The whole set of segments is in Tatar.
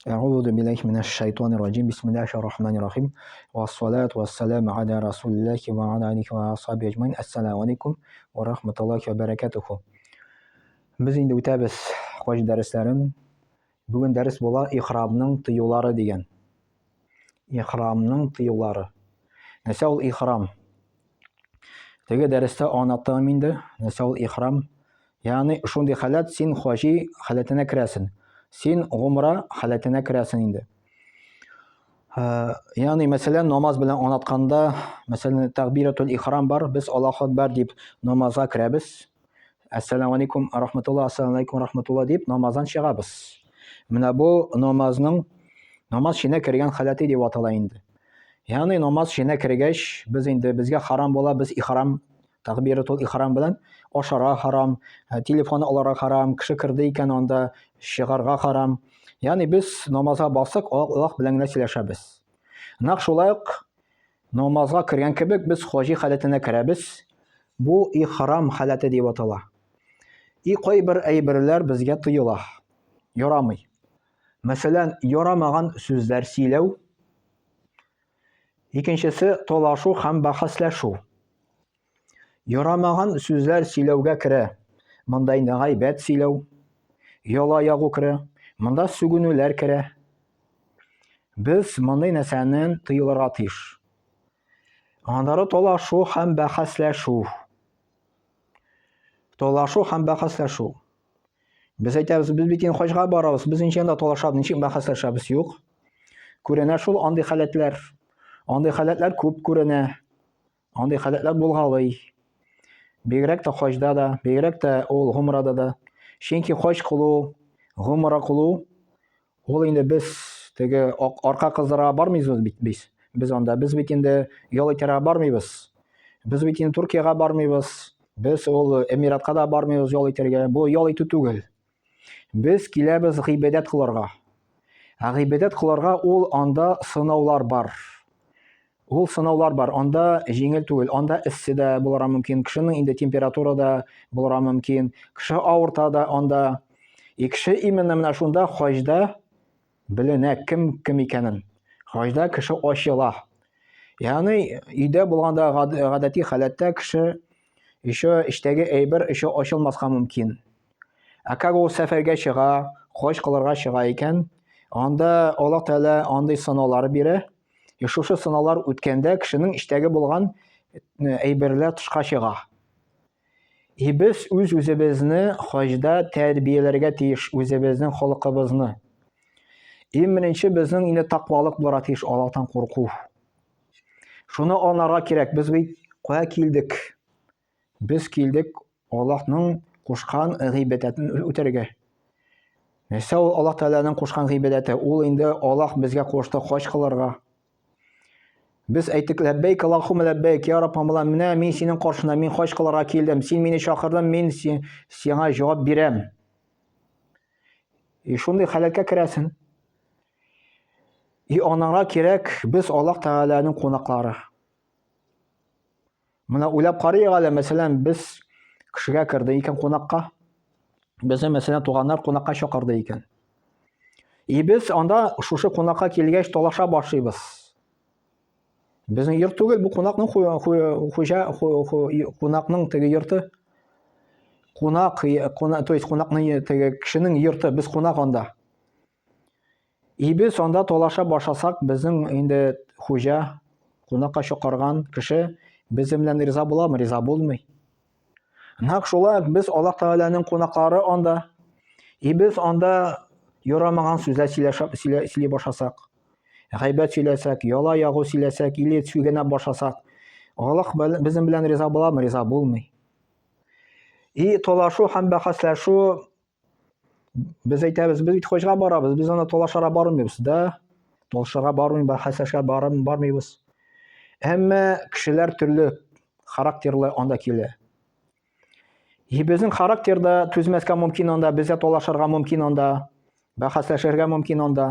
Әгъузу биллаһи минәш шайтанир раҗим. Бисмиллаһир рахманир рахим. Вассалату вассаламу аля расулиллахи ва аля алихи ва асхаби әҗмаин. Ассаламу алейкум ва рахматуллахи ва баракатуху. Без инде үтәбез хаҗ дәресләрен. Бүген дәрес була ихрамның тыюлары дигән. Ихрамның тыюлары. Нәрсә ул ихрам? Теге дәрестә аңлаттым инде, нәрсә ул ихрам. Ягъни шундый халәт, син хаҗи халәтенә керәсен. Син гумра халәтенә керәсен инде. Ягъни, мәсәлән, намаз белән аңлатканда, мәсәлән, тәкбиратул ихрам бар, без Аллаһу акбар дип намазга керәбез. Әссәламу алейкум рахматулла, ассаламу алейкум рахматулла дип намаздан чыгабыз. Менә бу намазның намаз эченә кергән халәте дип атала инде. Ягъни намаз эченә кергәч, без инде безгә харам була, без ихрам тәкбиратул ихрам белән ашарга харам, э, телефон алырга харам, кеше керде икән анда чыгарга харам. Ягъни без намазга басык, Аллаһ белән генә сөйләшәбез. Нәкъ шулай ук Намазга кергән кебек без хаҗи халәтенә керәбез. Бу ихрам халәте дип атала. И кайбер әйберләр безгә тыела. Ярамый. Мәсәлән, ярамаган сүзләр сөйләү. Икенчесе талашу һәм бәхәсләшү. Ярамаган сүзләр сөйләүгә керә. Монда инде гайбәт сөйләү, яла ягу керә. Монда сүгенүләр керә. Без мондый нәрсәнең тыелырга тиеш. Аннары талашу һәм бәхәсләшү. Талашу һәм бәхәсләшү. Без әйтәбез, без бит инде хаҗга барабыз, без ничек анда талашабыз, ничек бәхәсләшәбез? Юк. Күренә шул андый халәтләр. Андый халәтләр күп күренә. Андый халәтләр булгалый. Бигрәк тә хаҗда да, бигрәк тә ул гумрада да. Чөнки хаҗ кылу, гумра кылу, ул инде без теге арка кыздырырга бармыйбыз бит без. Без анда, без бит инде ял итәргә бармыйбыз. Без бит инде Төркиягә бармыйбыз. Без ул Эмиратка да бармыйбыз ял итәргә. Бу ял итү түгел. Без киләбез гыйбадәт кылырга. Ә гыйбадәт кылырга ул анда сынаулар бар. Ул сынаулар бар. Анда җиңел түгел. Анда эссе дә булырга мөмкин. Кешенең инде температура да булырга мөмкин. Кеше авырта да анда. И кеше именно менә шунда хаҗда беленә кем кем икәнен. Хаҗда кеше ачыла. Ягъни өйдә булганда гадәти халәттә кеше еще эчтәге әйбер еще ачылмаска мөмкин. Ә как ул сәфәргә чыга, хаҗ кылырга чыга икән, анда Аллаһ Тәгалә андый сынаулар бирә. И шушы сынаулар үткәндә кешенең эчтәге булган э, әйберләр тышка чыга. И без үз-үзебезне хаҗда тәрбияләргә тиеш, үзебезнең холкыбызны. Иң беренче безнең инде таквалык булырга тиеш, Аллаһтан курку. Шуны аңларга кирәк, без бит кая килдек? Без килдек Аллаһның кушкан гыйбадәтен үтәргә. Нәрсә ул Аллаһ Тәгаләнең кушкан гыйбадәте? Ул инде Аллаһ безгә кушты хаҗ кылырга. Без әйттек, ләббәйк, Аллаһумма ләббәйк, я Раббым, Аллаһ, менә мин синең каршында, мин хаҗ кылырга килдем, син мине чакырдың, мин сиңа җавап бирәм. И шундый халәткә керәсең. И анаңа кирәк, без Аллаһ Тәгаләнең кунаклары. Менә уйлап карыйк әле, мәсәлән, без кешегә керде икән кунакка. Безне, мәсәлән, туганнар кунакка чакырды икән. И без анда шушы кунакка килгәч талаша башлыйбыз. Безнең йорт түгел, бу кунакның хуҗа, кунакның теге йорты. Кунак, кунак, то есть кунакның теге кешенең йорты, без кунак анда. И без анда талаша башласак, безнең инде хуҗа, кунакка чакырган кеше безнең белән риза буламы? Риза булмый. Нәкъ шулай без Аллаһ Тәгаләнең кунаклары анда. И без анда ярамаган сүзләр сөйләшеп сөйли башласак, гайбәт сөйләсәк, яла ягу сөйләсәк, или сүгенә башласак, Аллаһ безнең белән риза буламы? Риза булмый. И талашу һәм бәхәсләшү Без әйтәбез, без бит хаҗга барабыз, без анда талашарга бармыйбыз, да? Талашарга бармый, бәхәсләшергә бармыйбыз. Әмма кешеләр төрле характерлы анда килә. И безнең характерда түзмәскә мөмкин анда, безгә талашырга мөмкин анда, бәхәсләшергә мөмкин анда.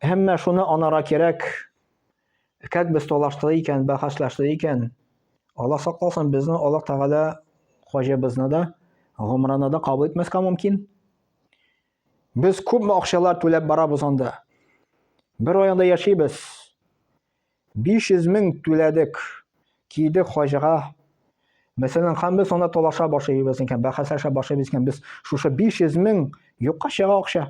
Әмма шуны анара кирәк, Как без талаштык икән, бәхәсләштек икән, Аллаһ сакласын, безне Аллаһ Тәгалә хаҗыбызны да, гомраны да кабул итмәскә мөмкин. Без күпме акчалар түләп барабыз анда. Бер ай анда яшибез. 500 мең түләдек. Килдек хаҗга. Мәсәлән, һәм без анда талаша башлыйбыз икән, бәхәсләшә башлыйбыз икән, без шушы 500 мең юкка чыга акча.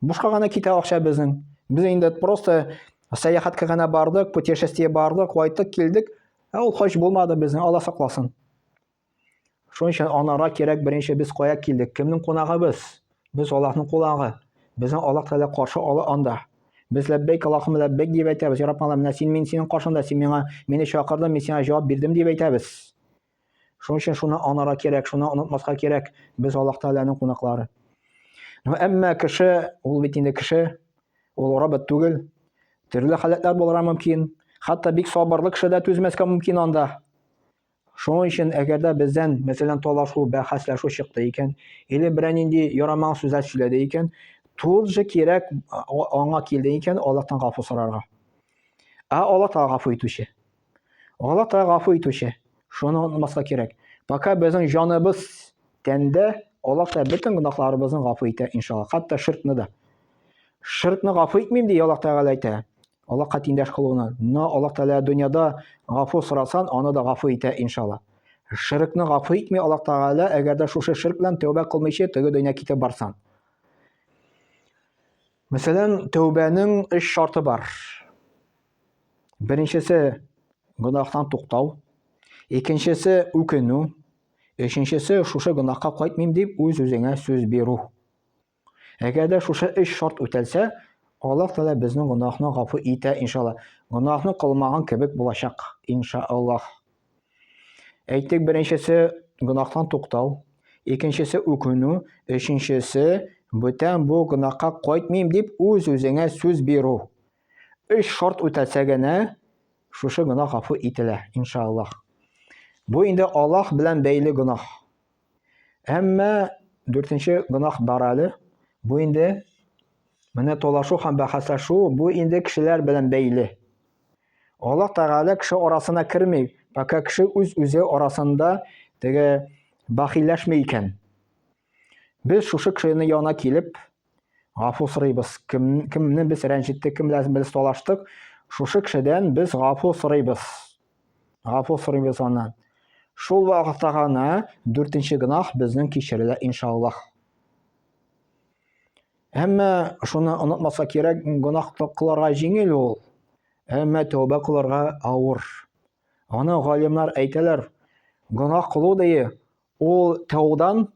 Бушка гына китә акча безнең. Без инде просто сәяхәткә генә бардык, путешествие бардык, кайттык, килдек. Ә ул хаҗ булмады безнең, Алла сакласын. Шуның өчен анара кирәк беренче без кая килдек, кемнең кунагы без? Без Аллаһның кунагы. Безне Аллаһ Тәгалә каршы ала анда. Без ләббәйк Аллаһумма ләббәйк дип әйтәбез. Я Раббым Аллаһ, менә син мин синең каршыңда, син миңа мине чакырдың, мин сиңа җавап бирдем дип әйтәбез. Шуның өчен шуны анара кирәк, шуны онытмаска кирәк. Без Аллаһ Тәгаләнең кунаклары. Ну, әмма кеше, ул бит инде кеше, ул робот түгел. Төрле халәтләр булырга мөмкин. Хәтта бик сабырлы кеше дә түзмәскә мөмкин анда. Шуның өчен, әгәр дә бездән, мәсәлән, талашу, бәхәсләшү чыкты икән, или берәр нинди ярамаган сүзләр сөйләде икән, тут же кирәк аңа килде икән, Аллаһтан гафу сорарга. Ә Аллаһ та гафу итүче. Аллаһ та гафу итүче. Шуны онытмаска кирәк. Пока безнең җаныбыз тәндә, Аллаһ та бөтен гөнаһларыбызны гафу итә, иншаллаһ. Хәтта ширкны да. Ширкны гафу итмим ди Аллаһ Тәгалә әйтә. Аллаһка тиңдәш кылуны. Но Аллаһ Тәгалә дөньяда гафу сорасан, аны да гафу итә, иншалла. Ширкны гафу итми Аллаһ Тәгалә, әгәр дә шушы ширк белән тәүбә кылмыйча теге дөнья китеп барсан. Мәсәлән, тәүбәнең өч шарты бар. Беренчесе гөнаһтан туктау, икенчесе үкенү, өченчесе шушы гөнаһка кайтмыйм дип үз-үзеңә сүз бирү. Әгәр дә шушы өч шарт үтәлсә, Аллаһ Тәгалә безнең гөнаһны гафу итә, иншалла. Гөнаһны кылмаган кебек булачак, иншаллаһ. Әйттек, беренчесе гөнаһтан туктау, икенчесе үкенү, өченчесе бүтән бу гөнаһка кайтмыйм дип үз-үзеңә сүз бирү. Өч шарт үтәлсә генә шушы гөнаһ гафу ителә, иншаллаһ. Бу инде Аллаһ белән бәйле гөнаһ. Әмма дүртенче гөнаһ бар әле. Бу инде менә талашу һәм бәхәсләшү, бу инде кешеләр белән бәйле. Аллаһ Тәгалә кеше арасына керми, пока кеше үз-үзе арасында теге бәхилләшми икән. Без шушы кешене янына килеп, гафу сорыйбыз. Кем, кемне без рәнҗеттек, кем белән без талаштык, шушы кешедән без гафу сорыйбыз. Гафу сорыйбыз аннан. Шул вакытта гына дүртенче гөнаһ безнең кичерелә, иншаллаһ. Әмма шуны онытмаска кирәк, гөнаһ кылырга җиңел ул, әмма тәүбә кылырга авыр. Аны галимнар әйтәләр, гөнаһ кылу дие, ул таудан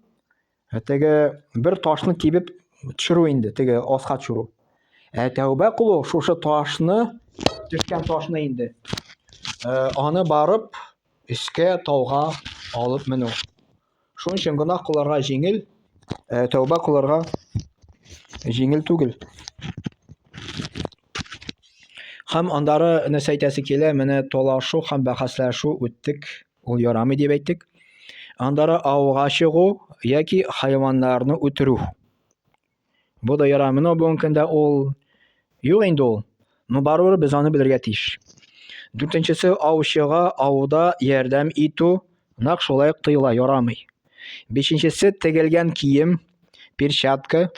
теге бер ташны тибеп төшерү инде, теге аска төшерү. Ә тәүбә кылу шушы ташны, төшкән ташны инде, аны барып өскә тауга алып менү. Шуның өчен гөнаһ кылырга җиңел, тәүбә кылырга җиңел түгел. Һәм андары нәрсә әйтәсе килә, менә талашу һәм бәхәсләшү үттек. Ул ярамый дип әйттек. Андары ауга чыгу яки хайваннарны үтерү. Бу да ярамый, но бүгенге көндә ул юк инде ул. Но барыбер без аны белергә тиеш. Дүртенчесе аучыга ауда ярдәм итү нәкъ шулай ук тыела, ярамый. Бишенчесе тегелгән кием, перчатка,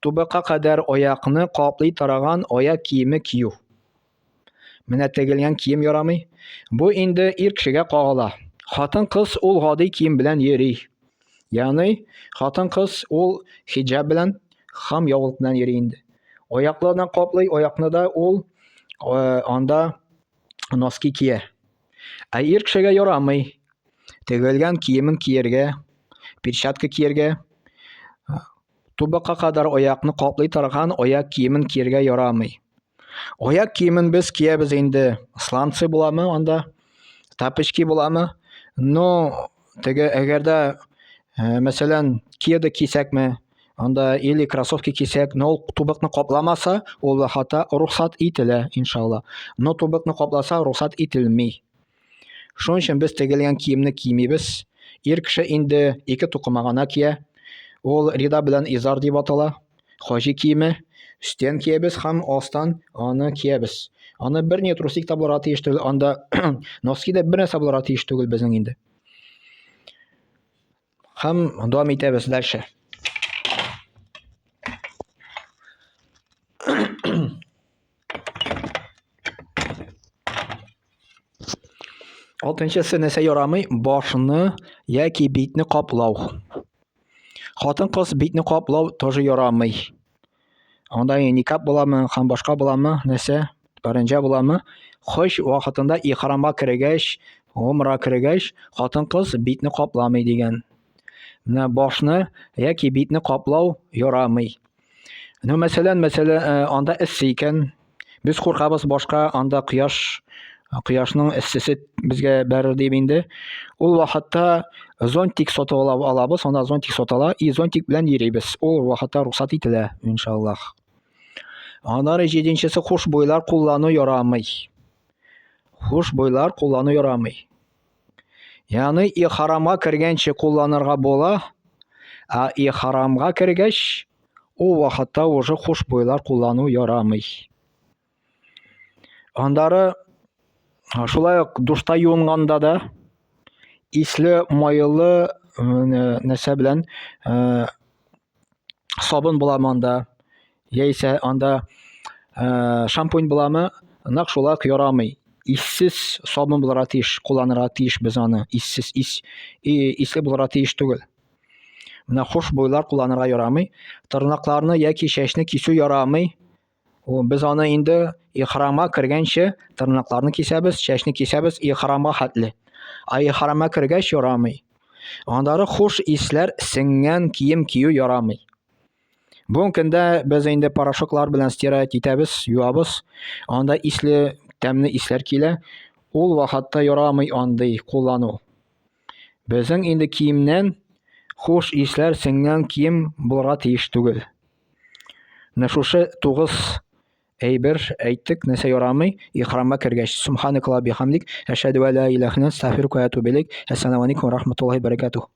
тубыкка кадәр аякны каплый торган аяк киеме кию. Менә тегелгән кием ярамый. Бу инде ир кешегә кагыла. Хатын-кыз ул гади кием белән йөри. Ягъни хатын-кыз ул хиҗаб белән, хам яулык белән йөри инде. Аякларына каплый, аякны да ул э, анда носки кия. Ә ир кешегә ярамый. Тегелгән киемен кияргә, перчатка кияргә, тубыкка кадәр аякны каплый торган аяк киемен кияргә ярамый. Аяк киемен без киябез инде. Сланцы буламы анда? Тапочки буламы? Но теге әгәр дә э, мәсәлән, кеды кисәкме, анда или кроссовки кисәк, но ул тубыкны капламаса, ул вакытта рөхсәт ителә, иншалла. Но тубыкны капласа, рөхсәт ителми. Шуның өчен без тегелгән киемне кимибез. Ир кеше инде ике тукыма гына кия. Ул рида белән изар дип атала. Хаҗи киеме. Өстән киябез һәм астан аны киябез. Аны бер ни трусик та булырга тиеш түгел, анда носки да бер нәрсә булырга тиеш түгел безнең инде. Һәм дәвам итәбез дальше. Алтынчысы нәрсә ярамый? Башны яки битне каплау. Хатын-кыз битне каплау тоже ярамый. Анда никаб буламы, һәм башка буламы, нәрсә, паранҗа буламы? Хаҗ вакытында ихрамга кергәч, гомра кергәч, хатын-кыз битне капламый дигән. Менә башны яки битне каплау ярамый. Ну, мәсәлән, мәсәлән, э, анда эссе икән. Без куркабыз башка, анда кояш, кояшның эссесе безгә бәрер дип инде. Ул вакытта зонтик сатып ала алабыз, анда зонтик сатыла, и зонтик белән йөрибез. Ул вакытта рөхсәт ителә, иншаллаһ. Аннары җиденчесе хушбуйлар куллану ярамый. Хушбуйлар куллану ярамый. Ягъни ихрамга кергәнче кулланырга була, ә ихрамга кергәч, ул вакытта уже хушбуйлар куллану ярамый. Аннары шулай ук душта юынганда да исле майлы нәрсә белән сабын буламы анда, яисә анда э, шампунь буламы, нәкъ шулай ук ярамый. Иссез сабын булырга тиеш, кулланырга тиеш без аны. Иссез, ис, исле булырга тиеш түгел. Менә хушбуйлар кулланырга ярамый. Тырнакларны яки чәчне кисү ярамый. Без аны инде ихрамга кергәнче тырнакларны кисәбез, чәчне кисәбез ихрамга хәтле. Ә ихрамга кергәч ярамый. Аннары хуш исләр сеңгән кием кию ярамый. Бүгенге көндә без инде порошоклар белән стирать итәбез, юабыз. Анда исле, тәмле исләр килә. Ул вакытта ярамый андый куллану. Безнең инде киемнән хуш исләр сеңгән кием булырга тиеш түгел. Менә шушы 9 әйбер әйттек, нәрсә ярамый, ихрамга кергәч. Субханакаллаһ бихамдик, әшһәдү ә ла илаһа илля анта, астагфирука ва атубу илейк. Ассаламу алейкум ва рахматуллаһи ва баракатуһ.